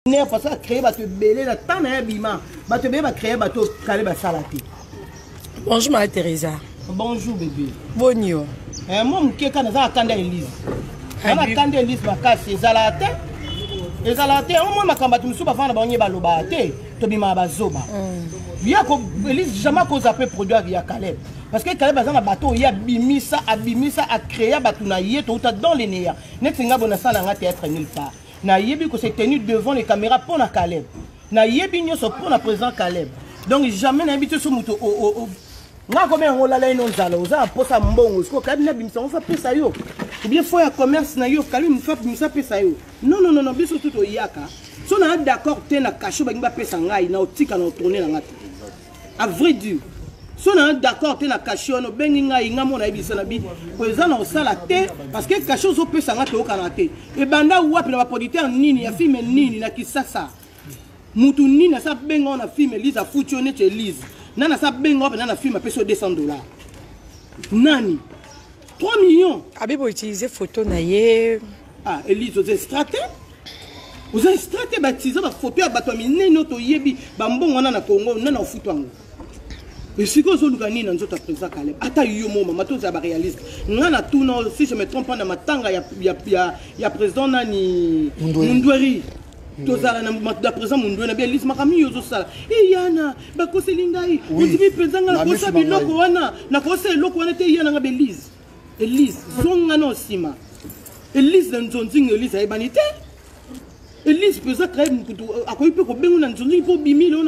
Ner parce que a créé bato ebele na temps na ye abima bato ebele ba créé bato kale basala te. Bonjour Marie Teresa. Bonjour bébé. Boni yo. Eh, moi moke kaka naza na kanda Elise. Naza na kanda Elise makasi ezalaka te. Ezalaka te omoi makambo bato mosusu bafanda na bango nye balobaka te tobimaka bazoba. Ya ko Elise jamais akoza mpe produit ya Caleb. Parce que Caleb aza na bato oyo ye abimisa abimisa acréa bato na ye touta dans le néant. Neti nga bo nasala nga théâtre nulle part. Nayebi ko se tenir devant les caméras mpo na Caleb. Nayebi nyonso mpo na président Caleb. Donc jamais nayebi te so moto nga komi yango olala ye no nzala oza na mposa mbongo sikoyo Caleb nabimisa yango fa pesa yo ou bien fo ya commerce na yo Caleb fa bimisa pesa yo. Non non non non, biso tu toyaka so na d'accord te na cachet balingi bapesa ngai na otika na otourne na nga te. À vrai dire, so na d'accord te na cachet wana obengi ngai nga mona yebisa na bi eza na osala te parce que cachet ozopesa nga toyokana te. Ebanda wapi na baproducteur nini ya filme nini na Kisasa, mutu nini asa benga wana filme Elise afuti yo neti Elise nani asa benga wapi na filme apesi yo $200 nani 3 millions. Abi bo utiliser photo na ye. Ah Elise oza extra te, oza extra te, batiza bafoto ya bato ya minene oyo toyebi bambongo wana na Congo nani afutu yango. Esika ozoluka nini na nzoto ya président Caleb? Ata yo mo mama, tozala baréaliste. Nga na tuna, si je me trompe pas, na matanga ya président nani Mundweri, tozala na président Mundweri na bi Elise makambo yo ozosala eyana bakoseli ngai ondimi mpenza nga nakosa biloko wana, nakosa eloko wana te. Eyana nga belise Elise zonga na nsima Elise na nzonzinga Elise ayebani te. Elise mpenza Caleb mukutu akoki mpe kobenga na nzonzingi mpo obimi lelo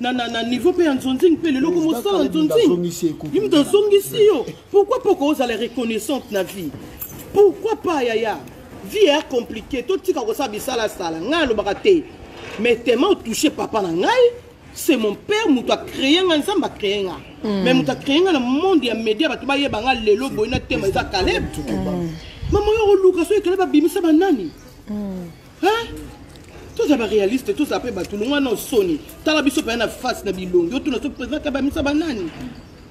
na niveau mpe ya nzonzingi mpe lelo komosala nzonzingi ye moto azongisi yo. Pourquoi mpo kozala reconnaissante na vie? Pourquoi pas yaya? Vie ya compliqué, totika kosala bisalasala. Ngai alobaka te, mais tellement otouche papa na ngai, c'est mon père, moto acréé nga, Nzambe acréé nga. Mais moto acréé nga na monde ya média, bato bayeba nga lelo boye na tema eza Caleb. Mama oyo koluka soki Caleb abimisa banani? Hein? Tozala baréaliste, tozala mpe bato longwa na osoni. Tala biso mpenza na face na bilongi otuna so président Caleb abimisa banani.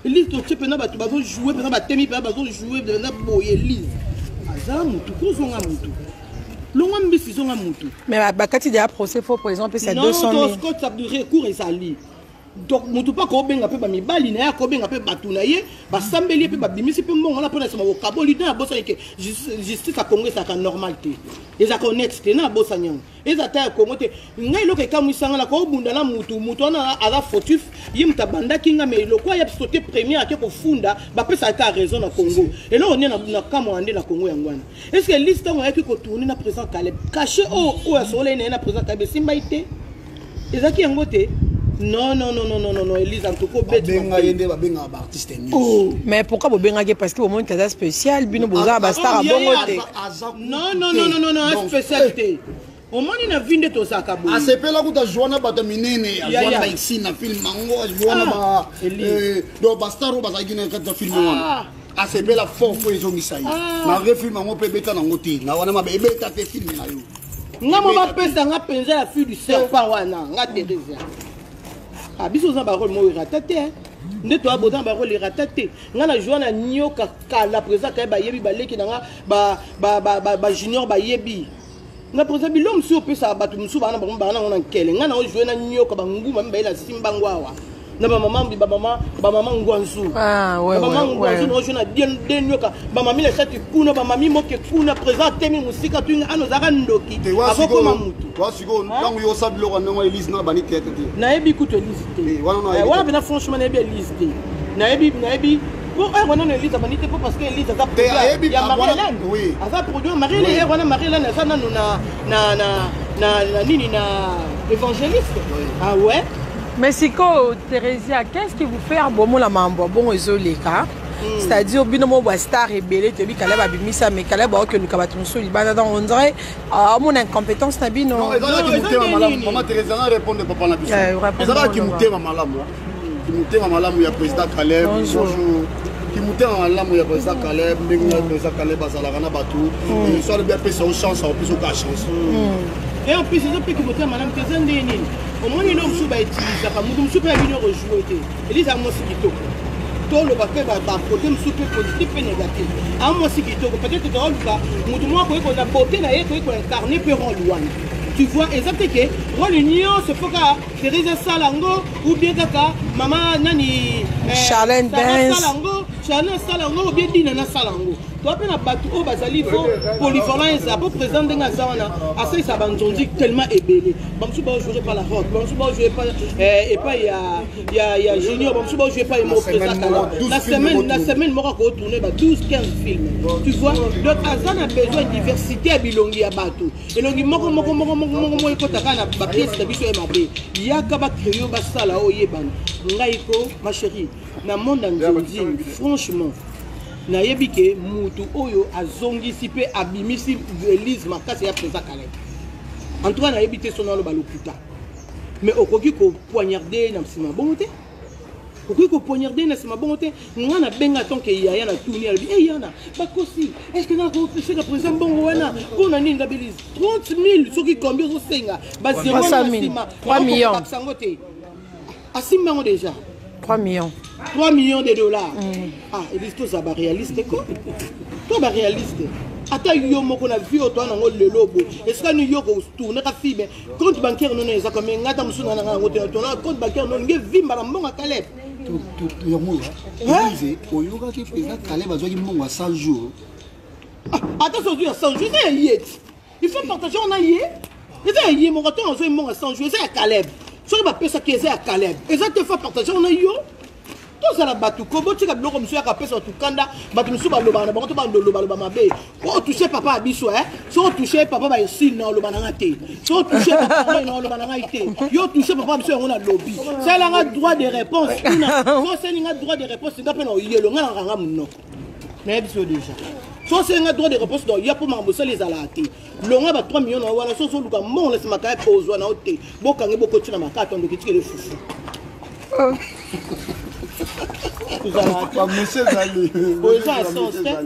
Elise totie mpenza bato bazojoue mpenza batemi mpenza bazojoue mpenza boye. Elise aza mutu kozonga mutu longwa mbisi zonga mutu. Mais bakati deya procès faux président pesa 200 000. Scott recours ezali donc motu mpe akobenga mpe bamibali na ye, akobenga mpe bato na ye basambeli ye mpe babimisi mpe mbongo wana mpona nsima kokaboli. Na abosani ke justice ya Congo ezalaka normal te, ezalaka honnête te. Na abosani yango eza ta ya Congo te. Ngai eloko ekamwisanga na kobunda na mutu, mutu wana aza fautif, ye moto abandaki nga, mais lokwa ya sauté première ake kofunda, bapesaka ka raison na Congo. Eloko nde na kamwa nde na Congo yango wana. Est ce que liste ntango ayaki kotourne na président Caleb, cachet oyo oyo asololaki na ye na président Caleb esimbai te, ezalaki yango te? Non non non non non non non, Elise en tout cas obeti. Babenga ye nde babengaka baartiste nyonso. Mais pourquoi bobengaki? Parce que bomoni aza spécial, bino boza bastar bongo te. Non non non non non non, spécial te. Omoni na vie nde tozalaka boye. Asepela kuta azwa na bato minene, azwa na baixi na film yango, azwa na ba donc bastar oyo bazalaki na kati ya film wana. Asepela fort po ezongisa ye malgré film yango mpe ebeta nango te na wana mabe ebeta te film na yo. Nga mo bapesa nga mpenza ya fille du serpent wana nga Theresia. Ah, biso oza barole moko erata te, nde toya boza na barole erata te. Nga na joa na nyoka kala président kaye bayebi baleki na nga bajunior bayebi nga président bilo mosusu opesaka bato mosusu baa na bango baa nango na nkele. Nga na ojoue na nyoka banguma mibale na simbango awa na bamama bamama bamama ngwanzu, bamama ngwanzu na ojoue na de nyoka, bamami na shati kuna, bamami moke kuna. Président atemi mosika tuinga ana ozalaka ndoki akokoma mutu. Sikoyo ntango yo osala biloko ndenge Elise na bani théâtre te. Nayebi kutu Elise te wana mpena, franchement nayebi Elise te. Nayebi po heure wana na Elise abandi te, po parce que Elise aza produit ya Marie Hélène, aza produit Marie Hélène. Heure wana Marie Hélène aza nanu na nini na évangéliste. Ah ouais. Mais sikoyo Thérésia, qu'est-ce qui vous fait bomona mambo bongo ezoleka? C'est-à-dire bino mo bastar ebele toyebi Caleb abimisa, mais Caleb aokeluka bato mosusu libanda, donc on dirait amona incompétence na bino. Ezalaki motema malamu. Mama Thérésia, na répondre papa na biso, ezalaki motema malamu, kimotema malamu ya président Caleb. Bonjour. Kimotema malamu ya président Caleb, ndenge président Caleb azalaka na bato, so alobi apesa yo chance, apesa oka chance. Et en plus eza mpe kimotema malamu te. Eza ndenge nini? Omoni elo mosusu bautilisaka motu mosusu mpe ya bino kojoue te. Elise mwasi kitoko, toloba mpe bakote mosusu mpe positif mpe négatif. A mwasi kitoko, peut-être toaluka motu moko akoki kozwa beauté na ye, koki koincarne mpe role wana. Tu vois, eza te ke role nyonso fo kaka Therese asala yango ou bien kaka mama nani, Charlène Benz asala yango, Charlène asala yango, ou bien Dina nasala yango. Toa mpe na bato oyo bazali fo polyvalent. Eza po président ndenge aza wana, asalisa banzonzi tellement ebele. Bamosusu baojouer par la rock, bamosusu baojouer epai ya Junior, bamosusu baojouer epai ya président Kala. Na semaine moko akotourne ba 12 15 films, tu vois. Donc aza na besoin diversité ya bilongi ya bato. Elongi moko moko moko moko moko moko ekota kaka na bapièce na biso ya mabe. Yaka bacréo basala oyo oyebana. Ngai ko, ma chérie, na monde ya nzonzini, franchement, nayebi ke mutu oyo azongisi mpe abimisi Elise makasi ya président Kaleb. En tout cas, nayebi te sono aloba lokuta, mais okoki kopoignarde na nsima bongo te, okoki kopoignarde na nsima bongo te. Nga nabenga tonke yaya na tuni, alobi e yana bakosi. Est ce que nakosenga président mbongo wana mpo na nini? Nga Elise, 30 000 soki combien ozosenga, bazéro na nsima yango te, asimbi yango déjà. 3 millions. 3 millions de dollars. Ah Elise, toza baréaliste ko, to baréaliste. Ata yo moko na vie oyo toa nango lelo bo, esika ni yo kotourneka film, compte bancaire nono eza combien? Nga ata mosusu na nanga yango te. Tona compte bancaire nono nge vimba na mbongo ya Caleb. Yango Elise, oyokaki président Caleb azwaki mbongo ya 100 jours? Ata so ozwi ya 100 jours, eza ya ye ti il faut partager wana ye, eza ya ye moko. Ntango azwi mbongo ya 100 jours, eza ya Caleb. Soki bapesaki, eza ya Caleb, eza te faut partager wana yo. Tozala bato ko, botika biloko mosusu yaka apesa bato kanda. Bato mosusu balobaka na bango to bandolobaloba mabe. Otouche papa ya biso, so otouche papa baesile na oloba nanga te, so otouche papa na oloba na ngai te. Yo touche papa biso, yango nalobi, salanga droit de réponse kuna. So oselinga droit de réponse, nga mpe na oyelo nga nakanga monoko. Nayebi biso déjà, so oselinga droit de réponse, donc ya mpo makambo osali ezalaka te. Longa ba 3 millions na wana. So ozoluka mbongo na nsima kaya, ozwa na yo te. Bokange, bokoti na makata, ndoki, tikele fufu. Eza ya sens te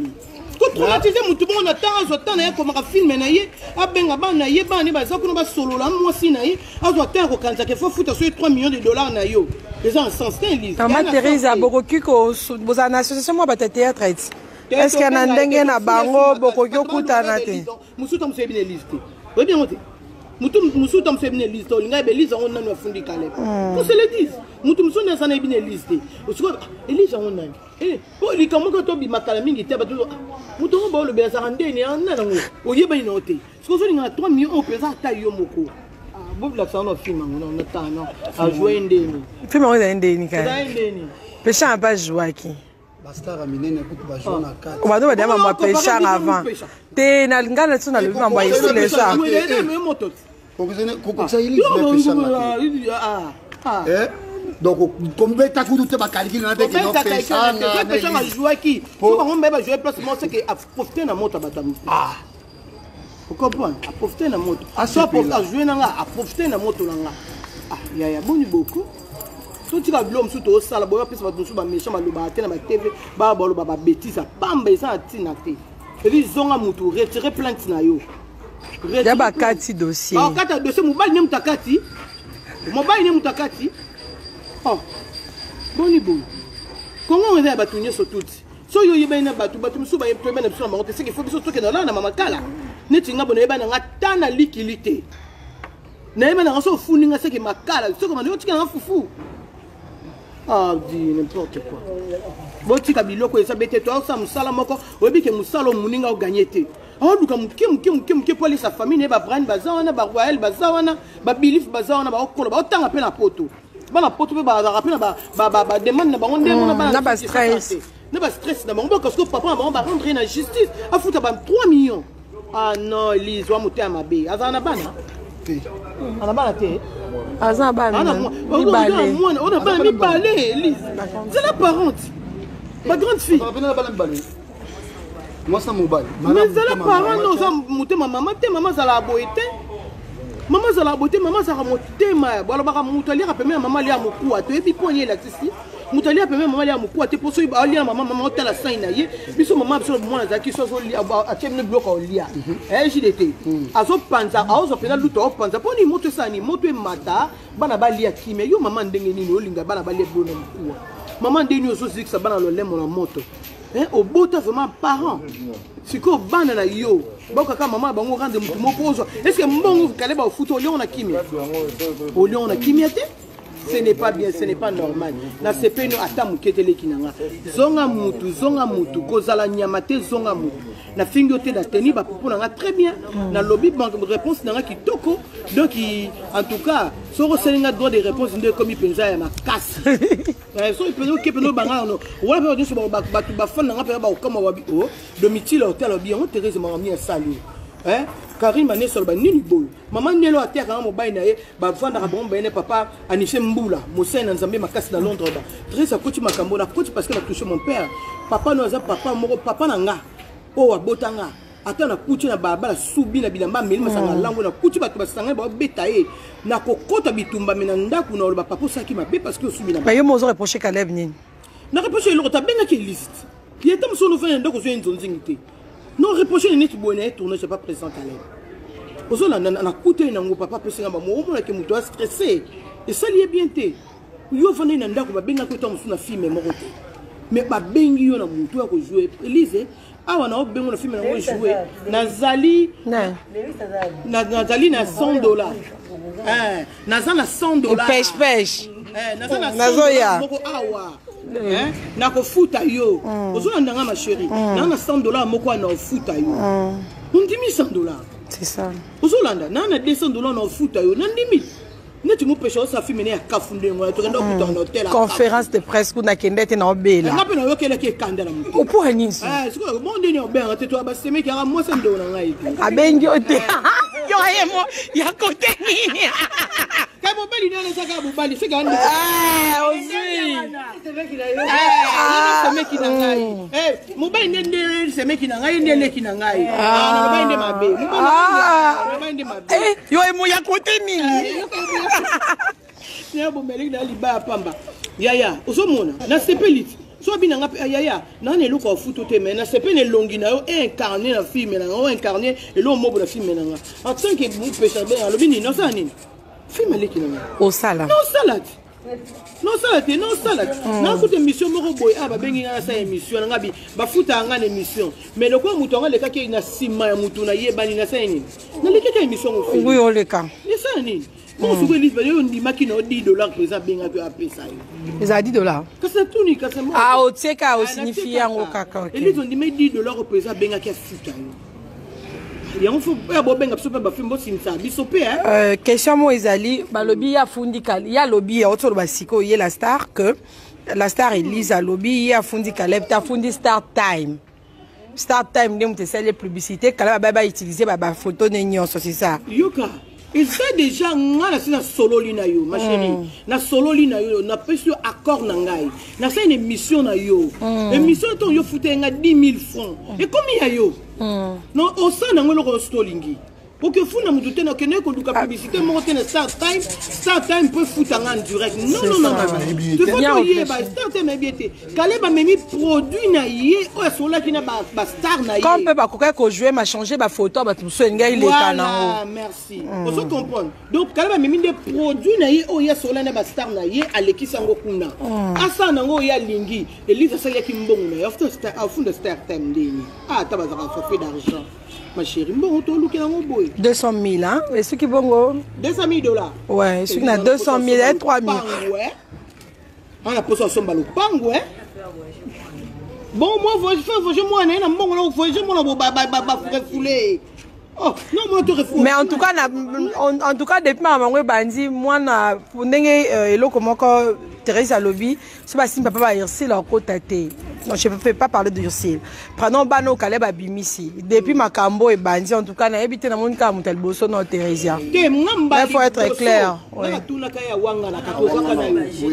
kotraumatize motu bongo. Na ntango azwa ntango na ye, akomaka film na ye, abenga bana na ye, bana ne baza kuna, basolola mwasi na ye, azwa ntango ya kokanzaka efo futa soki 3 millions de dollars na yo. Eza na sens te, Elise. Mama Therese, bokoki bozala na association mwa bato ya théâtre eti, est ce que na ndenge na bango bokoki okutana te? Mosusu ta mosu yebi na Elise te, oyebi yango te. Mutu mosusu ta mosu yebi na Elise te, olinga yeba Elise yango nani afundi Caleb? Qu'on se le dise, mutu mosusu nde aza na yebi na Elise te. Sikoyo Elise yango nani? Po likambo moko tobima kala mingi te, bato moto yango baolobela azalaka ndeni nani yango oyebani na yo te. Soki ozolinga na 3 millions oyo mpenza, ata yo moko bobilakisa wana film yango natana ajoue ndeni. Film yango ezali ndeni? Kaka ezali ndeni. Peshanga mpe ajouaki. Bastar ya minene kutu bajoue na kati. Bato badia mambo ya Peshanga avant te. Na ngai na so nalobi mambo ya esile eza. Kokokisa Elise Peshanga te, donc kombeta kutu te, bakalikili na te. Peshanga ajouaki so bango mbe bajoue place moko, seke aprofite na moto ya bato. Ocomprendre, aprofite na moto, so ajoue na nga, aprofite na moto na nga. Yaya, boni beaucoup, totika biloko mosusu toosala boye. Bapesa bato mosusu baméchant, balobaka te na baTV, baya baloba babêtises ya pamba, eza na ntina te. Ebi zonga motu, retire plainte na yo. Ya bakati dossier. Bakata dossier, mobali ne moto akati, mobali ne moto akati. Oh, boni boye? Kongo eza ya bato nyonso tuti. So yo oyebani na bato, bato mosusu toyebani na biso na bango te. Seke fo biso tokende olala na mamakala neti nga bo nayebani nanga ta na likili te. Nayeba nanga so ofuni nga, seke makala soki bandi otika nanga fufu. Ah, di n'importe quoi. Botika biloko eza bete. To osala mosala moko, oyebi ke mosala oyo moninga oganye te, aoluka moke moke moke moke mpo alisa famille na ye. Babrani baza wana, baroyal baza wana, babilif baza wana, baokola, baotanga mpe na poto. Bana poto mpe bazalaka mpe na bademande na bango ndenge mona. Na bastress. Na bastress na bango. Boka sikoyo papa na bango barendre na justice, afuta ba 3 millions. Ah non, Elise wa motema mabe. Azala na bana te? Ana bana te? Aza na bana mibale. Mwana ona bana mibale. Elise, zala parente, bagrande fille. Pena bana mibale, mwasi na mobali. Mais zala parent no, oza motema mama te. Mama azalaka boye te, mama azalaka boye te. Mama azalaka motema. Balobaka moto aliaka peme ya mama alia mokuwa. Toyebi mpo ani elakisi moto alia peme mama alia mokuwa te. Mpo soki alia mama, mama otala sai na ye. Biso mama biso mwana azalaki so atie bino biloko olia jdt, azopanza, aozwa mpenza luto, aopanza mpo nini moto esala nini, moto emata, bana balia kimia. Yo mama, ndenge nini olinga bana balia biloko na mokuwa? Mama, ndenge nini ozozikisa bana lolemo na moto? Obota vraiment parent, sikoyo bana na yo bakaka mama na bango rendre motu moko ozwa. Est ce que mbongo kale baofuta oliongo na kimia, oliongo na kimia te? Ce n'est pas bien, ce n'est pas normal. Nasepeli no ata moke te. Leki na nga, zonga mutu, zonga mutu, kozala nyama te, zonga mutu. Nafingi yo te, nateni bapropos na nga très bien, nalobi réponse na nga kitoko. Donc en tout cas, soki osali nga droit de réponse nde ekomi mpenza ya makasi. Soki mpenza oke mpenza obanga no wana mpe nyonso, bato bafan na nga mpenza bakokama wabi o Domitile hotel obi yango. Therese makambo asali, Karine Maneso aloba nini boyo? Mama Ndelo ateyaka nga mobali na ye, bavandaka bango bayene. Papa Anise Mbula, mosali na Nzambe makasi na Londres. Ba Therese akoti makambo, nakoti parce que na touche mon père. Papa no aza papa moko, papa na nga oyo abota nga. Ata nakuti na balabala, subi na bilamba, ameli masanga, lango, nakuti bato basangani babeta ye, nakokota bitumba. Me na ndako na oloba: "Papa, osalaki mabe parce que osubi na." Mais yo mo ozo reproche Caleb nini? Na reproche eloko tabengaki Elise te. Ye ta mosusu ofandi na ndako, ozwi ye nzonzingi te. Non, reproche neti boye na ye tournage, c'est pas président Caleb. Ozolanda, nakuta ye nango, papa apesinga bamo. Omonaki moto astressé, esali ye bien te. Yo ofandaki na ndako, babengaki yo ta mosusu na film moko te, mais babengi yo na motu ya kojouer. Elise awa na obengo na film yango joue, nazali na 100 $, naza na 100 $. Pêche pêche. Naza na 100 $ moko awa nakofuta yo. Ozolanda nga, ma chérie? Naa na 100 $ moko wana, naofuta yo. Ondimi 100 $? C'est ça. Ozolanda, naa na 200 $ na ofuta yo. Nandimi neti mopesha osa film ne ya kafu ndenge wana, tokenda okutana na hotel. Conférence de presse kuna, kende te na obela. Nga mpe nayokelaki ekanda na motu. Opoa nini? Sikoyo mo ndeni obengaka te, to basemeki yaka mwasi ndeko na ngai te. Abengi yo te, yo aye mo ya kote nini? Kai mobali nani ezaka mobali soki Ozwi. Semeki na ngai, mobali nde nde semeki na ngai, nde eleki na ngai. Mobali nde mabe, mobali nde mabe. Yo emo ya kote nini? Ya bomeleki na libaya pamba. Yaya, ozomona, nasepeli ti so abi nanga mpe. Yaya, naa na eloko ya futu te, mais nasepeli na elongi na yo incarné na film na nga, o incarné eloko moko na film na nga en tant que mopesa. Alobi nini? Osala nini? Film aleki na nga. Osala. Nosala te, nosala te, nosala te. Nakuta émission moko boye, a babengi nga, nasala émission na nga, bi bafutaka nga na émission. Mais lokola moto yango alekaki na nsima ya motu nayebani, nasala nini? Nalekaki émission ngo. Oui, oleka. Esala nini? Bongo soki Elise oyo ondimaki na yo 10 $ président abengaki oyo apesa yo. Ezala 10 $? Kasi natuni, kasi. Ah, otieka, osignifie yango kaka. Elise, ondimaki 10 $ oyo président abengaki afuta yo yango? Fo oyo bobenga biso mpe bafilm, bosimisaka biso mpe. Question moko ezali, balobi ye afundi, ye alobi, auti oloba sikoyo, ye la star, que la star Elise alobi ye afundi Caleb te, afundi Star Time. Star Time nde moto esali publicité, Caleb abai bautiliser bafoto ne nyonso, c'est ça? Yoka, eza déjà nga nasi nasololi na yo, ma chérie, nasololi na yo, napesi yo accord na ngai, nasali na émission na yo. Émission ntongo yo futa nga 10 000 francs, ekomi ya yo. Non, osala nango eloko nyonso tolingi. Oke funda motu te, nakende koluka publicité moko te na Star Time. Star Time mpo efuta nga en direct? Non, non, non, non, toyeba Star Time ayebi ete Caleb amemi produit na ye oyo asololaki na bastar na ye. Comme mpe bakokaki kojouer, machange bafoto ya bato mosusu, elingi eleka nango. Merci. Ozo comprendre? Donc Caleb amemi nde produit na ye oyo ye asololaki na bastar na ye, alekisi yango kuna, asala nango oyo ye alingi. Elise asaliaki mbongo na ye, afunda Star Time ndeni? Ata bazalaka forfait d'argent, ma chérie, mbongo tolukela yango boye. 200 000, hein? Esuki bongo. 200 000 $. Ouais, esuki na 200 000 e 3 000. Ana poso asomba lopango. Bon, moi voyage, voyage mwana ye na mbongo na voyage mwana barefoulé. Oh, non, moi to refoulé. Mais en tout cas, na, en tout cas, depuis makambo yango ebandi, mwana ndenge eloko moko Thérèse alobi so basimbi papa ba Ursile akota te. Non, je ne peux pas parler de Ursile. Prenons bana oyo Caleb abimisi depuis makambo ebandi. En tout cas, nayebi te, namoni kaka moto ya liboso no Thérésia. Te, ngamba. Il faut être clair. Natunaka ye, awanganaka, tozwaka na yo,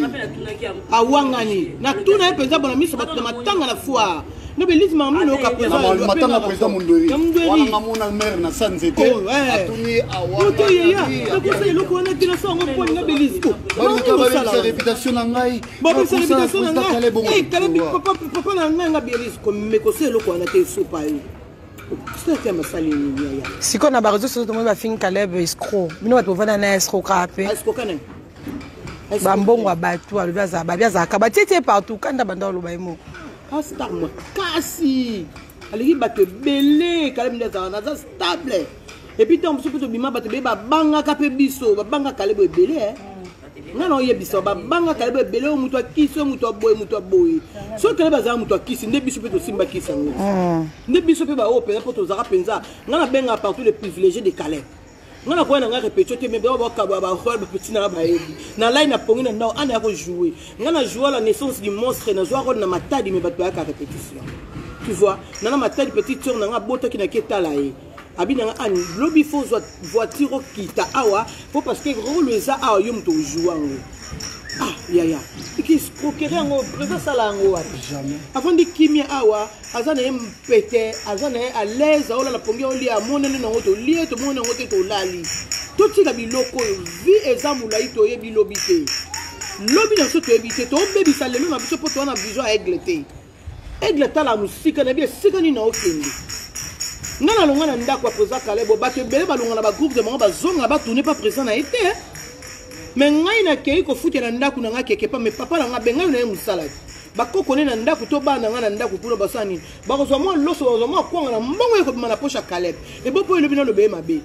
awangani. Natuna ye mpenza bona miso bato na matanga na foire no belise makambo noyoka. Matanga président Mundweri wana, ngamona maire na sa nzete atuni. Otoyeya, nakosa eloko wana te, nasala yango mponi nga belise. Balibisa réputation na ngai. Babisa réputation na ngai, Kalebi papa na ngai. Nga belise komekosa eloko wana te, esopa yo te, masali nini yaya? Sikoyo na baréseau sociaux tomoni bafingi Caleb escroc. Bino bato bovanda na escroc kaka mpe. Escroc nani? Bambongo ya bato, alobi azala babi, azalaka batie tie partout, kanda banda oloba ye moko. Astar makasi, aleki bato ebele. Kaleb nde azalaka, naza stable. Et puis ntango mosusu mpe tobima, bato ebele babangaka mpe biso, babanga Kaleb ebele. Nga na oyebisa, babanga Kaleb ebele. Oyo moto akisi, oyo moto aboye, moto aboye. Soki Kaleb azala moto akisi, nde biso mpe tosimba kisi yango, nde biso mpe baoyo mpenza, mpo tozalaka mpenza. Nga nabengaka partout le privilégié de Caleb. Nga nakoya na nga répétition te, mais bakaba barole, bapeti nanga bayebi. Nalai na pongi na ndako ana ya kojoue. Nga na joue la naissance du monstre, nazwa role na Matadi, mais bato bayaka répétition, tu vois. Nana Matadi, petite sœur nanga abotaki, naki etala ye, abi nanga ani lobi fo ozwa voiture, okita awa po parce que role eza awa, yo moto ojoue yango. Ah yaya, eki escroquerie yango, président asala yango wapi? Avandi kimia awa, aza na ye mpete, aza na ye à l'aise, aolala pongi, aolia, amonani nango, tolie, tomoni yango te, tolali. Totika biloko oyo, vie eza molai, toyebi lobi te. Lobi na biso toyebi te. Tobebisa lelo na biso mpo toza na vision ya aigle te. Aigle atala mosika, nayebi esika nini naokende. Ngai nalonga na ndako ya président Kalebo. Bato ebele balonga na bagroupe de bango, bazonga, batourne pa président na ye te. Mais ngai nakei kofutela ndako na ngai keke pa. Mais papa na ngai abengai na ye mosala te. Bakoko ne na ndako to bana na ngai na ndako kuna basala nini? Bakozwa mwa loso, bakozwa mwa kwanga na mbongo ekobima na poche ya Caleb. Ebo mpo elobi naloba ye mabe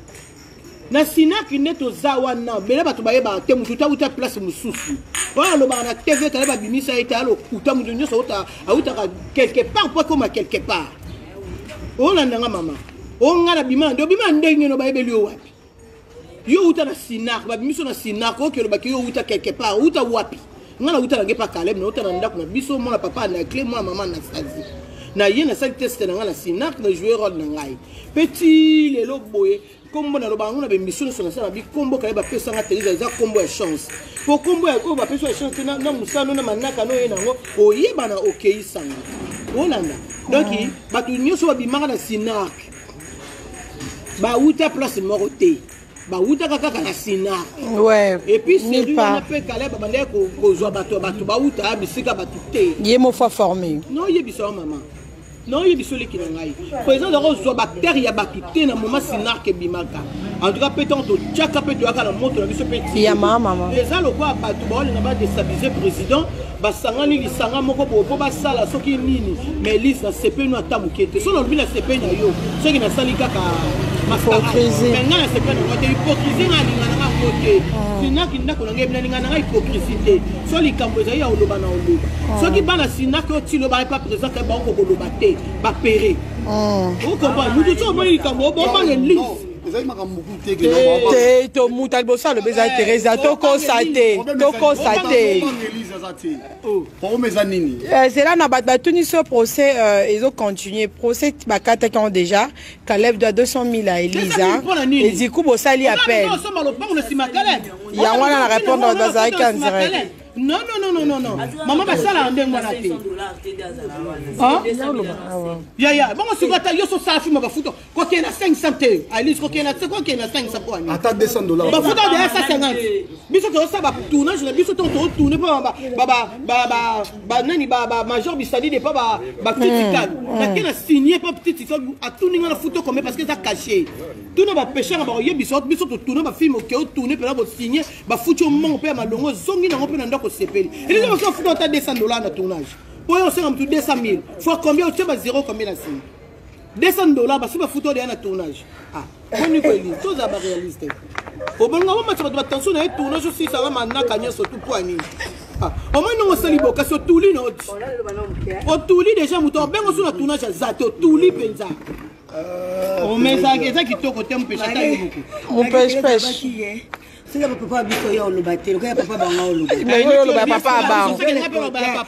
na sinaki nde toza wana. Bele bato bayebaka te, motu tauta place mosusu oyo alobaka na TV Caleb abimisa ye te, alokuta. Motu nyonso autaka quelque part mpo akoma quelque part. Olandanga mama o ngai na bima nde obima ndenge no bayebeli yo wapi? Yo uta na sinak, babimiso na sinak, oke olobaki yo uta quelque part, uta wapi? Ngai nauta nange pa Caleb, nauta na ndako na biso, mwana papa Anacle, mwana mama Anastasie. Na ye nasali test na ngai na sinak, na joue role na ngai mpe ti lelo boye. Nkombo naloba yango na bemission nyonso nasala bi, nkombo Caleb apesanga Theresa eza nkombo ya chance, po nkombo oyo bapesa ya chance te na mosano na manaka no oye nango oyebana okei sango olanda. Donc bato nyonso babimaka na sinak bauta place moko te, bawutaka kaka na sinar. Et puis série wana mpe Caleb babandaki kozwa bato ya bato bauta bisika bato te. Ye moko formé. Naoyebisa yo mama, naoyebisa oleki na ngai, président azaka kozwa bactere ya bato te na moment sinark ebimaka. En tout cas mpe ntango totiaka mpe toyaka na moto na biso mpe ya mama. Eza lokola bato baolinga badestabilize président, basangani lisanga moko boye mpo basala soki nini. Mais Lise, nasepeli no ata moke te. So nalobi nasepeli na yo, soki nasali kaka mascarade, mais ngai nasepeli nango te. Hypocrisie ngai alinga nanga yango te. Sinaki ndako na ngai, nalinga nanga hypocrisie te. So likambo ezali ya koloba na oloba, soki bana sinaki otilo baye pa président ka bango koloba te, bapere okomprendre mutu. So omoni likambo obomanga Elise. Ezali makambo moku te. Te, to moto ya liboso alobi eza Theresa. Tokosa te, tokosa te. Elise aza te, problème eza nini? Zela na bato batuni so procès ezocontinue. Procès bakataki yango déjà. Caleb doit 200 000 à Elisa et du coup bosali appel. Osomba lopango na nsima Caleb. Yango wana na répondre, bato bazalaki en direct. Non, non, non, non, non, mama, basalaka ndenge wana te. Yaya, bongo sikoyo ata yo sosala filme, bafuta kokende na 500 te. Alise kokende na kokende na 500 po ani? Ata 200 $. Bafuta deya 150. Biso tozosala batournage na biso, to totourne mpo banani, bamajor bisali de pa bapetite kalu nake na signe mpo petite kalu atuni nga na futa combien, parce que eza caché. Tuna bapeshaka, bakoyebisa biso. Totourne bafilme, oke otourne mpena, bosigne, bafuti yo mbongo mpe ya malongo, ozongi nango mpe na ndako osepeli. Elise baso bafuta ata 200 $ na tournage oyo, osenga motu 200 000 fois combien? Otie ba zéro combien na nsima? 200 $, basi bafuta odeya na tournage. Ah, boni ko Elise, tozala baréaliste. Obonga bomatisa bato batension na ye, tournage osisanga manaka nyonso tu po anini? Omoi ndongo osali bo, kasi otuli na oti otuli déjà, moto abengo so na tournage aza te, otuli mpenza. Ome eza kitoko te, mopesha ata yo moko. Mopeshpesh. Soki ya papa biso yo oloba te, lokola ya papa bango oloba. Oyo oloba ya papa bango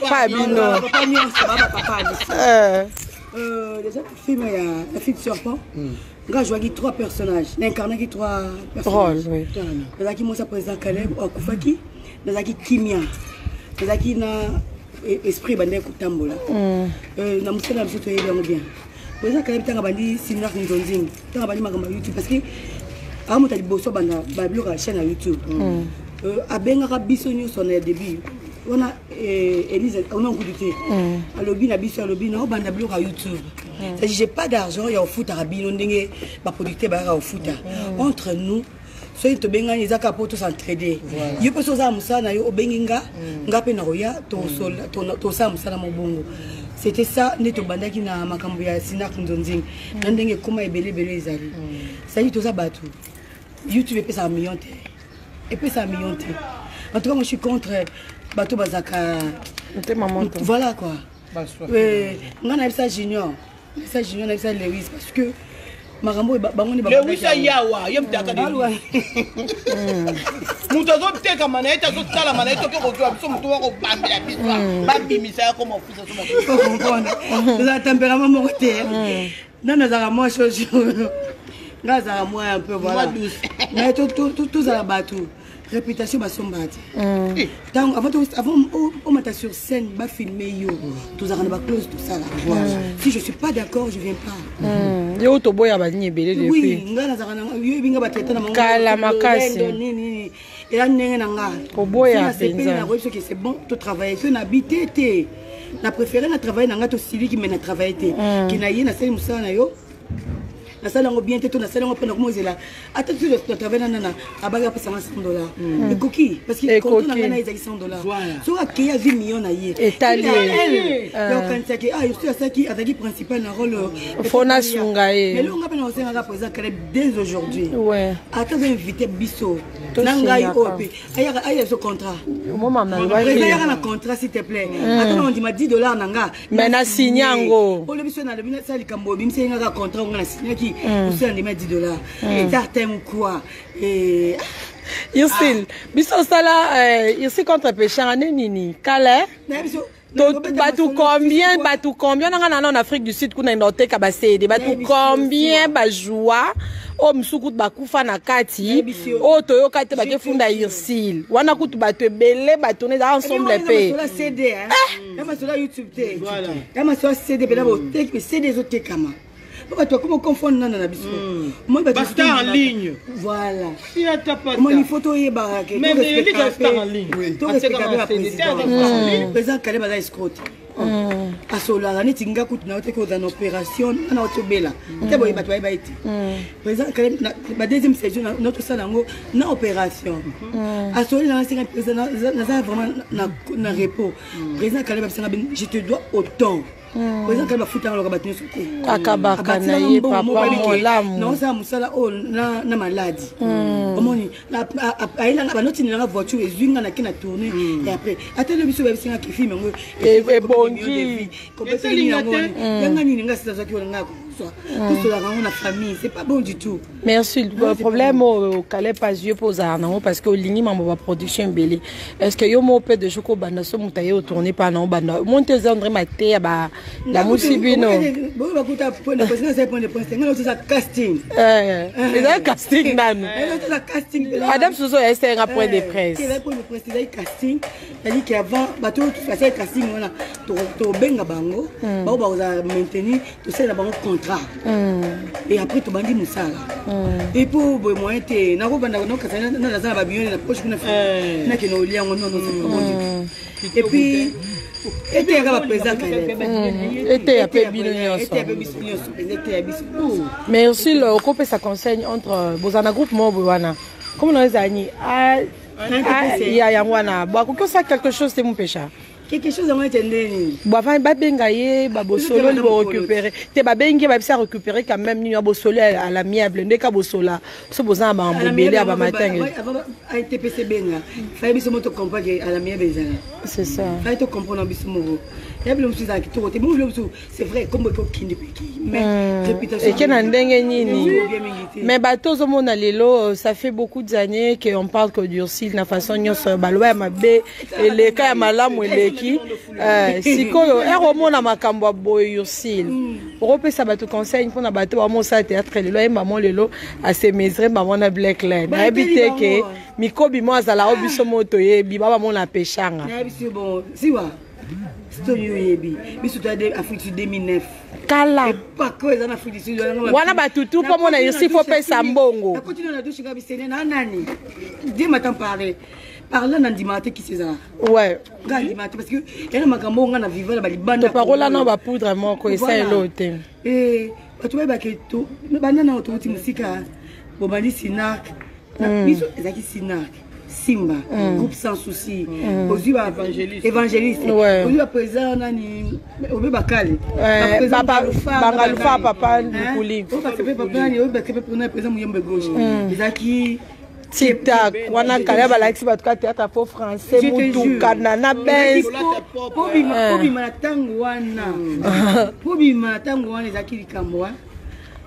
pa bino. Papa nyonso baba papa biso. Déjà film ya la fille du serpent, nga jouaki trois personnages, naincarnaki trois personnages. Rôle, oui. Nazalaki mwasi ya président Caleb oyo akufaki, nazalaki kimia, nazalaki na esprit ebandaki kotambola na mosala na biso. Toyebi yango bien, président Caleb ntango abandi sinar nzonzing, ntango abandi makambo ya YouTube, parce que amoto ya liboso abanda babiloko ya chaîne ya YouTube, abengaka biso nyonso na ya début wana. Elise ona nkutu te, alobi na biso, alobi naobanda biloko ya YouTube, c'est-à-dire j'ai pas d'argent ya ofutaka bino ndenge baproducteur bayaka kofuta. Entre nous, Soki tobengani, eza kaka mpo tosentraide. Yo mpe so oza na mosala na yo, obengi nga, nga mpe nakoya, tosala mosala mobongo. C'était ça nde tobandaki na makambo ya Sinak Nzonzing na ndenge ekóma ebele ebele. Ezali sali, toza bato. YouTube epesaka million te, epesaka million te. En tout cas, moi je suis contre bato bazalaka motema moto. Voilà quoi. Nga nayebisa Junior, nayebisa Junior, nayebisa Lewis, parce que makambo oyo bango nde Lewis ayawa ye moto aka moto azotekama na ye te, azosalama na ye, toke kozwa biso moto wa kobambela biso, babimisa ya koma ofisa so. Tozala tempérament moko te. Nga nazalaka mwa chose, nga azalaka mwa un peu, voilà. Mais tozala bato, réputation basombaka te. Ntango avant omata sur scène, bafilme yo, tozalaka na baclause tosala. Si je suis pas d'accord, je viens pas. Yo toboya banini ebele. Oui. Depuis nga nazalaka na yo, yebi nga batraite na Kala makasi. Nini eza ndenge na nga. Koboya nasepeli mpenza. Nakoyebi soki c'est bon, totravaille. So nabi te te, na préféré na travaille na nga, tosiliki, mais na travaille te ke na ye nasali mosala na yo, nasali yango bien te, to nasali yango mpona komozela ata ti na travaille na nana abaki apesanga 100 $, ekoki, parce que contrat na ngai na ye ezalaki 100 $. Soki akei, azwi million na ye. Etali ye. Okanisaki ah soki asalaki, azalaki principal na rôle. Fo nasunga ye. Mais elonga mpe na kosengaka président Caleb dès aujourd'hui, ata azo invité biso na ngai oyo mpe ayaka, aya biso contrat. Président, yaka na contrat, s'il te plaît. Ata na ondima 10 $ na nga. Mais na signe yango. Olobi so nalobi nasala likambo, obimisi ye ngaka contrat nga nasignaki osala ndima 10 $, tartem quoi. Ursile, biso osala Ursile contre Peshanga nde nini kala? Nayebi so. Bato combien, bato combien nanga nana en Afrique du Sud kuna enda oteka baCD, bato combien bajua oyo mosusu kutu bakufa na kati, oyo toyoka te bakefunda Ursile wana kutu bato ebele batourne eza ensemble mpe. Masolo CD, ya masolo ya YouTube te, ya masolo ya CD mpena boteki, CD ezotekama po bato bakoma confondre nana na biso. Omoni bato Bastar en ligne. Voilà. Si ata pata. Omoni, faut toyebaka ke Mais Elika star en ligne. torespecta mpe baprésident. Président Caleb aza escroc te, asololaka neti nga kutu na yo te, ke oza na opération nga na oti obela te boye, bato bayeba ye te. Président Caleb, ba deuxième saison na tosala yango na opération, asoli nanga, senga président, naza vraiment na repos. Président Caleb abisanga: "Je te dois autant." Président Caleb afutanga loka bato nyonso te. Akabaka na ye, papa molamu. Naosala mosala oyo na maladi, omoni ayelanga banotinelanga voiture, ezwi nga, nake na tourne. Et après ata lobi biso bayebisinga ke film yango Ebongi. Yanga nini, nga sisa azwaki wana, nga kozwa, tosolaka yango na famille, c'est pas bon du tout. Merci. Problème oyo Caleb azwi mpo ozala nango, parce que olingi mambo baproduction ebele. Est ce que yo moko mpe deja kobanda so moto aye otourne mpa na obanda omoni te, eza André Mateya balamusi bino? Boyo bakuta point de presse, nga asali point de presse, nga naotoza casting. Ezali casting nanu. Naotoza casting. Adam soso esenga point de presse. Ezali point de presse, ezali casting, c'est-à-dire que avant bato oyo basali casting wana, tobenga bango, bango bakozala maintenir, tosalela bango contrat et après tobandi mosala. Et po boye moyen te, nakobanda nakokasa naza na bamillion na poche kuna, nakende olia yango, non non, c'est pas bon du tout. Et puis eteyaka baprésident Caleb. Eteya mpe bino nyonso. Eteya mpe biso nyonso mpenza, eteya biso. Merci. Le okopesa conseil entre bozala na groupe moko boye wana, comme na ezala nini ya yango wana, bo akoki osala quelque chose te, mopesha. Quelque chose yango ete ndeni? Bo avant babenga ye, babosololi, borécupéré te, babengi ye, babisa récupéré quand même nini ya bosoli à l'amiable, nde ka bosola so boza na makambo ebele ya bamatenge. ATPC benga faye biso mo tocomprendre ke à l'amiable ezala. C'est ça. Faye tocomprendre biso moko ya bilo mosusu ezala kitoko te, mo bilo mosusu, c'est vrai, kombo ekokende mpe ekei, mais réputation eke na ndenge nini? Bien mingi te. Mais bato ozomona lelo, ça fait beaucoup d'années que on parle que d'Ursile na façon nyonso, baloba ya mabe eleka, ya malamu eleki. Sikoyo ere omona makambo ya boye, Ursile, okopesa bato conseil mpona bato bamosala théâtre lelo, ayemba mo lelo asemesre bango na Black Line, nayebi te ke mikobi mo azala o biso mo toyebi ba bamona peshanga. Nayebi si bon siwa story oyebi biso toya Afrique du 2009. Kala. Epako eza na Afrique du Sud. Wana batutu mpo mona Ursile fo pesa mbongo. Nakoti na douche, nga bisene na nani, Dieu m'attend parler par là, nandimaka te kisi ezala. Nga ndimaka te, parce que yana makambo oyo nga na vivre na balibanda. Topakola na bapoudre moko esa elo te. Bato bayebake banda na touti mosika, bobandi Sinak. Biso ezalaki Sinark, Simba, groupe Sans Souci, ozwi ba évangéliste, ozwi ba président nani, obe bakale, Bangalufa, papa Lukuli, nani, oyo bakepe mpona président Muyembe Gauche, ezalaki Tiktak wana. Kala balakisi bato ka théâtre fo français, mutuka na benz. Pobima na ntango wana, pobima na ntango wana ezalaki likambo wana.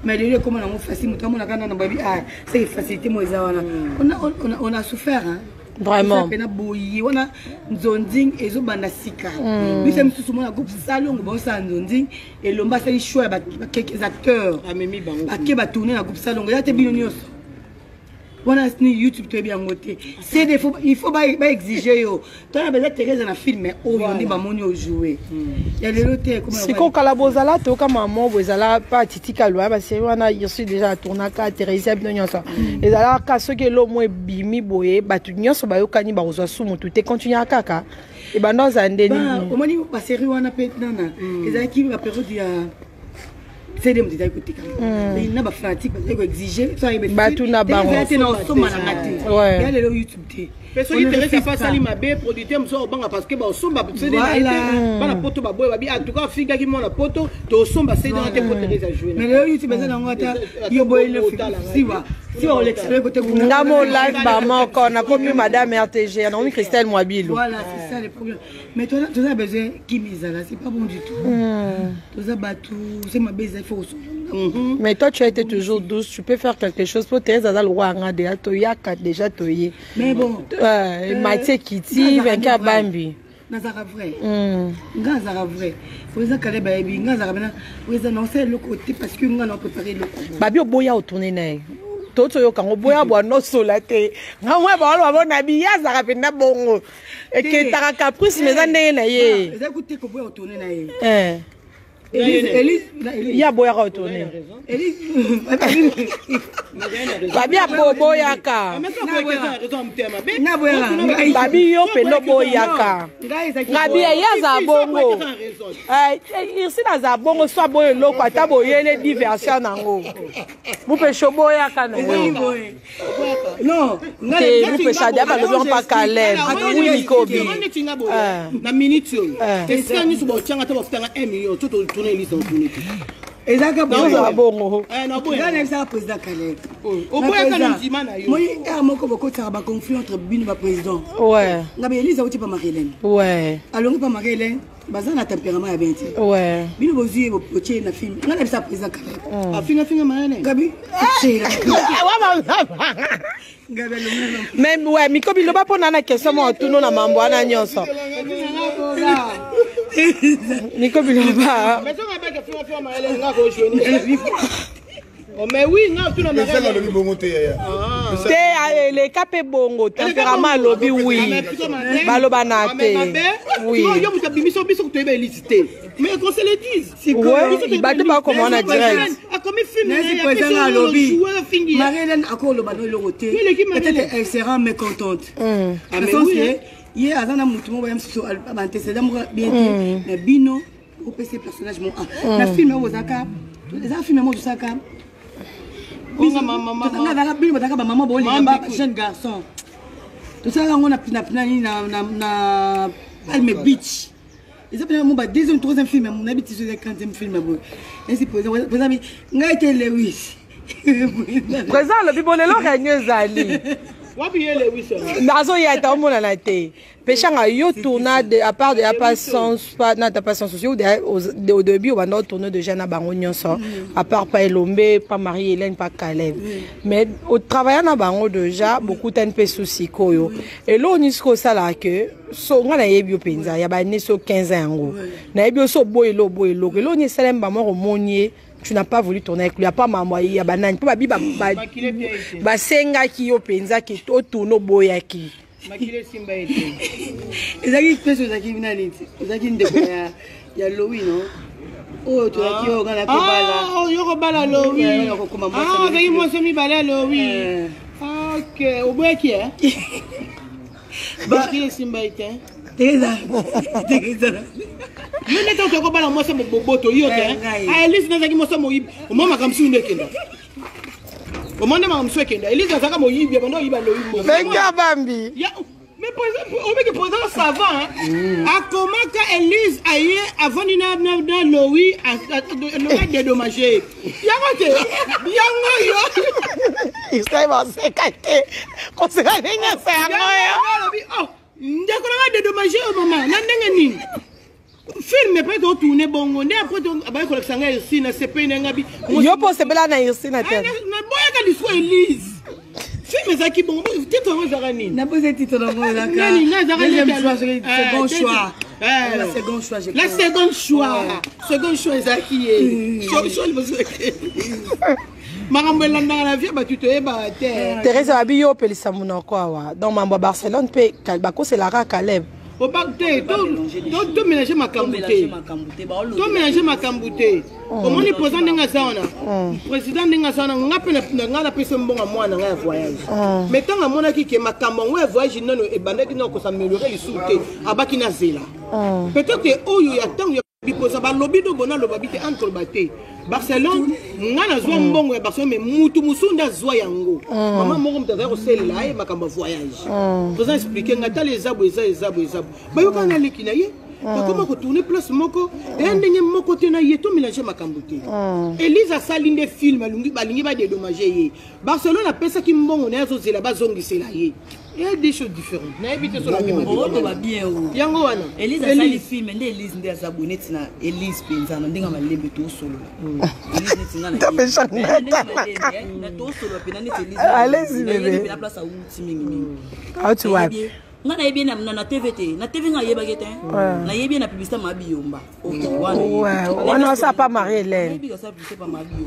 Mais lelo ekóma nango facile, moto amonaka nana babi, ah, c'est facilité mo eza wana. On a souffert, hein. Vraiment. Pena boye wana nzonzing ezobanda sika. Biso misusu mona groupe Salongo baosala nzonzing, Elomba asali choix ya quelques acteurs, bake batourne na groupe Salongo. Eza te bino nyonso wana ni YouTube toyebi yango te. CD, il faut baexige yo tona baza Thérèse na film oyo nde bamoni ojoue ya lelo te. Sikoyo kala bozala toyoka mamo bo ezala pa titika lwa basérie wana Irsi déjà atournaka, Thérésia, bino nyonso ezalaka. Soki elomo ebimi boye, bato nyonso bayokani, bakozwa su motu te, continue kaka ebanda ozala nde nini? Omoni basérie wana mpe nana ezalaki bapériode ya CD, moto ezali kotekama na bafanatique bazali koexige. Bato na bango. Te, na osomba nanga te. Ya lelo YouTube te. Mpe soki Therese afa asali mabe, producteur mosusu obanga parce que baosomba CD na ye te. Bana poto baboya, babi en tout cas afingaki mwana poto, tosomba CD wana te po Therese ajoue. Mais lelo YouTube eza nango, ata yo boye siwa siwa olekisa kote. Nga mo live bamoko nakomi madame RTG, nakomi Christelle Mwabilu. Voilà, c'est ça le problème. Mais toza besoin kimi ezala, c'est pas bon du tout. Toza bato se mabe eza, il faut kosola. Mais toi, tu as été toujours douce, tu peux faire quelque chose pour Thérèse aza le roi anga déjà toyaka déjà toye. Mais bon. Mathieu Kiti, Vainqueur Bambi. Nazalaka vrai, nga nazalaka vrai. Président Kaleb ayebi nga nazalaka bena président naosala eloko te parce que nga na préparé eloko. Babi oboya otourne na ye, toti oyoka ngo boya bwa nosola te. Nga mwa baolo babona bi ye azalaka mpenza bongo, eketaka caprice, mais eza ndenge na ye. Eza kute koboya otourne na ye. Ye aboyaka otourne, babi aboboyaka, babi yo mpenza oboyaka. Ngabi ye azala bongo, Irsine azala bongo, so aboya eloko ata boyele diversion nango, mupesha oboyaka na yo. Te, mupesha dia balobi ngo mpa Caleb wi mikobi. Na minute oyo, esika nyonso baotianga, ata bafutanga 1 million to tourne Elise, otourne te. Ezalaka ozala bongo. Nga nayebisaka président Caleb. Oboyaka na ndima na yo. Moi ere moko bokotisaka baconflit entre bino baprésident. Nga be Elise auti pa Marie-Hélène, alongi pa Marie-Hélène, baza na tempérament ya bien te. Bino bozwi ye, botie na film. Nga nayebisaka président Caleb. Afingafinga Mayele. Gabi. Mais ouais, mikobi loba mpo na na question moko tuno na mambo wana nyonso. Mikobi loba. Mais oui, nga tuna. Alobi bongo te, yaya. Te, eleka mpe bongo, tempérament alobi oui, baloba na te oui. Yo moto abimisi biso toyeba Elise te, mais qu'on se le dise. Bato bakoma wana direct. Akomi film. Président alobi Marie-Hélène akoloba no eloko te, peut-être elle sera mécontente na sens ke ye aza na motu moko ya mosusu, baantécédent moko bien te. Mais bino opesi personnage mo na film oyo ozalaka, eza film moko tosalaka, bino bazalaka bamama bolinga ba jeune garçon. Tosalaka yango na nini, na Palme Beach. Eza mpena mo ba deuxième, troisième film nayebi ti so eza quantième film boye. Esi président bi ngai te, Lewis. Président alobi bo lelo réunion ezali. Wapi ye Lewis? Azoya te, omonana te. Peshanga yo tourna de, à part de pas sans pas na pas sans souci au début obanda tourner déjà na bango nyonso, à part pas Elombe, pas Marie-Hélène, pas Caleb, mais au travaillant na bango déjà beaucoup tan pe souci koyo elo ni siko sala ke so nga nayebi yo mpenza ya bane so 15 ans yango nayebi yo so oboyi elo oboyi eloko elo ni esalemi bamoko omoni ye, tu n'as pas voulu tourner avec lui à part maman ya banani mpo babi basengaki yo mpenza ke otourne, oboyaki. Makili esimba ye te. Ezalaki place ozalaki nani te, ozalaki ndeko ya Lowi no oyo tozalaki oyo nga nakobala. Oyo kobala Lowi, ozalaki mwasi mibale ya Lowi. Ok, oboyaki e makili esimba ye te. Teresa, Teresa. Yo nde ntango tokobala mwasi boboto yo te, Elise nazalaki mwasi moyibi, omwa makambo suki nde ekenda. Omoni nde makambo mosusu ekenda. Elise azalaka moyibi, abanda koyiba loyi mbongo. Vainqueur Bambi. Ya, mais président, obiki président savant, hein? Akomaka Elise aye avandi na na na Lowi, Lowi dédommagé. Yango te, yango yo. Isai baseka te. Koseka ndenge asa yango yo. Alobi, oh, ndeko na nga dédommagé yo mama, na ndenge nini? Film mpe totourne bongo nde après abayi kolakisa ngai esi na sepeli na ngai bi. Yo mpo osepela na Ursina te. Naboyaka lisusu Elise. Film ezalaki bongo, titre yango ezalaka nini? Napoze titre nango ezalaka. Nani nga ezalaka Deuxième choix, second choix. La seconde choix, je La seconde choix. Second choix ezalaki ye. Choix liboso. Makambo elandaka na vie bato toyebaka te. Thérèse abi yo opelisa monoko awa. Donc mambo ya Barcelone mpe bakoselaka Caleb. Te, tomélange makambo te, tomélange makambo te. Omoni président ndenge aza wana, président ndenge aza wana, nga mpe nga napesi mbongo mwana nga ya voyage, mais ntango amonaki ke makambo yango ya voyage nano ebandaki na kosameliore lisusu te, abaki na zela peut-être oyo ya ntango ya biposa balobi do bona loba bi te ane koloba te. Barcelone, nga nazwa mbongo ya Barcelone, mais mutu mosusu nde azwa yango. Mama moko moto azali kosalela ye makambo ya voyage, toza explike nga tala eza boye, eza eza boye, eza boye, bayokana na leki na ye, bakoma kotourne place moko eya ndenge moko te na ye. Tomélange makambo te. Elise asali nde film, balingi badédommage ye. Barcelone apesaki mbongo na ye, azozela bazongisela ye. Eya des choses différentes, nayebi te. Oloba bien o. Yango wana. Elise asali film nde Elise nde aza boye neti na Elise mpenza na ndenge ya malembe tosolola. Elise neti nga na tosolola mpena neti Elise. Allez-y, bébé. Na place awuti mingimingi. Auti wapi? Nga nayebi ye na TV te, na TV nga ayebaki te, nayebi ye na publicité Mabiyomba. Wana aza pa Marie Hélène,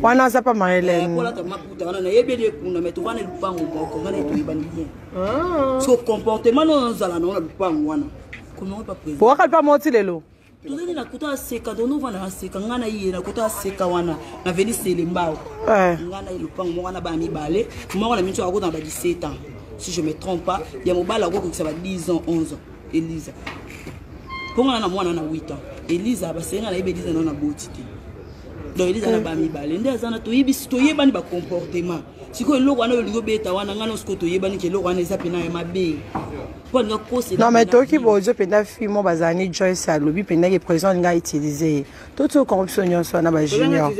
wana aza pa Marie Hélène. Kolata maputa wana, nayebi ye kuna, mais tovanda lupango moko, nga na ye toyebani bien. So comportement no ozala nango na lupango wana, komoko pa président. Owaka mpa moti lelo. Tozali na kota aseka, tonovanda na seka, ngai na ye na kota aseka wana na veni Selembao. Ngai na ye lupango moko wana, bana mibale, moko na miso akota na ba 17 ans si je me trompe pas, ya mobali akokokisa ba 10 ans, 11 ans. Elisa mpo nga na mwana na 8 ans, Elisa basenga nayebi Elisa nano na boti te. Donc Elisa na bana mibale nde aza na toyebisi, toyebani bacomportement. Sikoyo eloko wana oyo olingi obeta wana, ngai no sikoyo toyebani ke eloko wana eza mpena ya mabe mpo alinga kosela. Non, mais toyoki bozo mpenza fille mo bazala ni Joyce, alobi mpenza ke président alinga autilize ye. Toti corruption nyonso wana, bajunior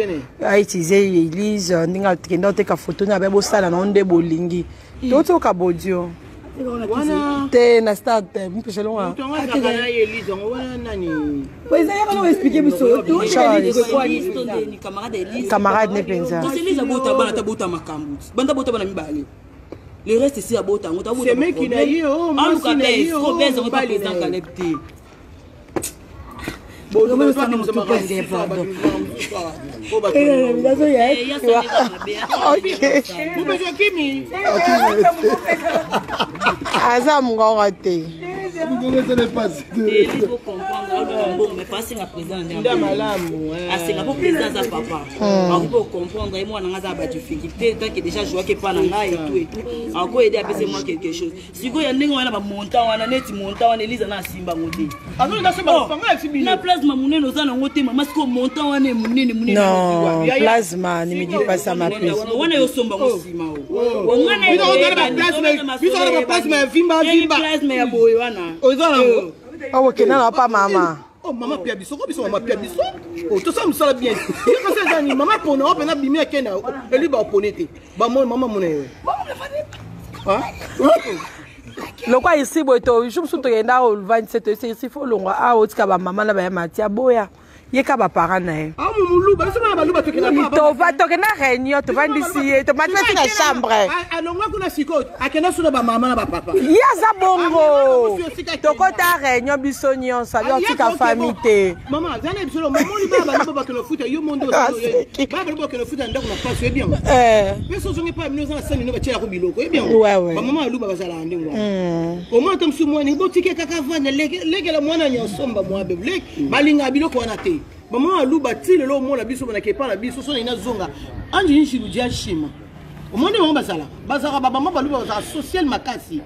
autilize Elise ndenge akende oteka foto na abe bosala nango nde bolingi. Toti oka bodio te na stade te mupeshelonga. Explique biso. Camarade ne mpenza. Elise abota bana, tabota makambo banda bota bana mibale, le reste esi abota yango. Semeki na ye, oh, mwasi na ye, oh, président mobali na ye. Caleb te. Kimi. Aza mongongo te. Asenga président. Nda malamu. Asenga mpo président aza papa, akoki mpo comprendre ye mwana nga aza badifficulté tant que déjà jouaki epa na ngai etout etout, akoyede apese moi quelque chose. Sikoyo ya ndenge wana, bamontant wana, neti montant wana Elise na asimbango te. Na plasma monene oza nango te, mama. Sikoyo montant wana monene monene. Non, plasma ne me dit pas ça, ma puce. Wana yosombango nsima. O plasma ya vimba vimba. Plasma ya boye wana. Oza nango. Awa okenda na pa mama. Oh, mama pia biso ko biso, mama pia biso. Oh, tosala mosala bien. Ye kasi eza nini, mama pona o mpena bimi akenda eli baopone te bamona mama mona yo. Lokwa isi boye to jour mosusu tokenda ovandise toyese isi fo olongwa awa otika bamama na baya mati aboya ye ka baparent na ye. Muluba biso bana baluba tokenda. Tova tokenda réunion, tovandisi ye, tomati basi na chambre. Alongwa kuna sikoyo akenda suna bamama na bapapa. Ye aza bongo, tokota réunion biso nyonso, abi otika famille te. Mama aza na biso, mamoni bana baluba bakende futa yo mondo, bana baluba bakende futa ndako na pasi, oyebi yango. Mpe so ozongi epai bino oza na sani no batielako biloko, oyebi yango. Bamama baluba bazalaka ndenge wana. Omona ata mosusu mwana botiki kaka vanda lekela mwana nyonsomba mwa bebe, balingaka biloko wana te. Bamama baluba ti lelo omona biso banaka epai na biso so naina zonga anji nshilu dia shima, omoni bango bazalaka bazalaka babama baluba bazalaka social makasi.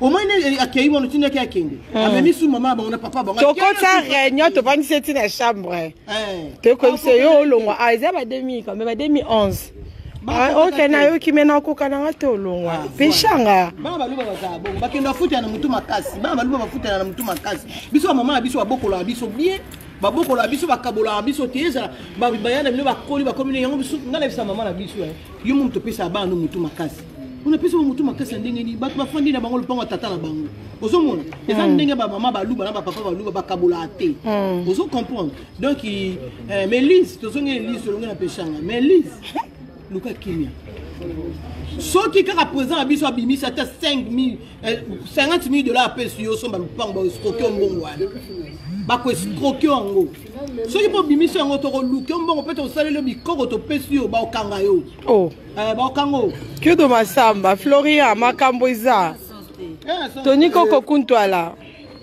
Omoni akei wana otindaki akende amemi su mama bango na papa bango. Tokota réunion, tovandisi eti na chambre, toyekoyebisa yo olongwa a eza ba 2000 quand même, ba 2011. Ah, ok, nayoki me nakoka nanga te olongwa ah, peshanga. Bana baluba bazala bongo, bakenda bafutela na motu makasi. Bana baluba bafutela na motu makasi. Biso bamama na biso babokolaka biso bien, babokolaka biso, bakabolaka biso te. Ezala baya na bino bakoli, bakomi yango. Biso, ngai nayebisa mama na biso, yo mo moto opesaka bana no motu makasi. Onapesa ba motu makasi ya ndenge nini? Bato bafandi na bango lopango ya tata na bango, ozomona eza ndenge bamama baluba na bapapa baluba bakabolaka te. Ozo comprendre? Donc mais Lise, tozongi Elise, tolongi na peshanga. Mais Lise, luka kimia. Soki kaka président na biso abimisi ata 50 000 dollars, apesi yo, osomba lupango, baescroquer yo mbongo wana, bakoescroquer yango. Soki mpo obimisi yango, tokoluka yo mbongo mpe tokosaleli yo bikoko, topesi yo, baokanga yo. Oh. Baokanga yo. Kyodo Masamba, Florian, makambo eza Tony Koko Kuntwala.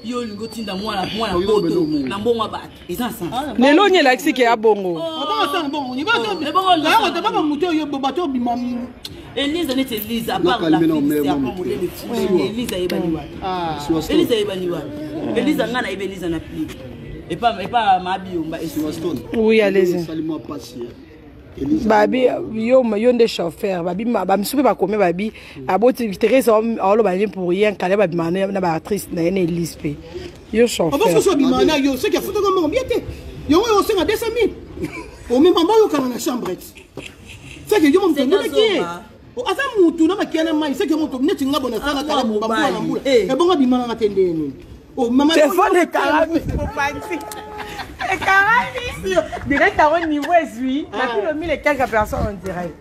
Yo olingi otinda mwana mwana poto na mbongo ya bato, eza sens? Lelo oni elakisi ke ya bongo. Baka motu oyo bato obima. Elise, neti Elise, à part la fille, à part modèle, Elise ayebani wapi? Elise ayebani wapi? Elise, nga nayebi Elise na pli epa epa Mabiyomba. Oui, allez-y. Babi yo, yo nde chauffeur. Babi bamisusu mpe bakomi, babi aboti Therese aoloba nini pour rien. Kale babima na baactrice na ye na Elise mpe yo chauffeur. Obososo obima na yo, soki afutaka mbongo bien te, yango oyo osenga 200 000, omema bayokana na chambre ti seke yo moto ondimaki ye aza mutu na makia na mai, seke moto neti nga bona sala kala bambula na mbula, ebongo abimananga te ndenge nini? Telefone ekalami, mopanzi ekalami direct yango, niveau ezwi na plus de mille et quelques personnes en direct.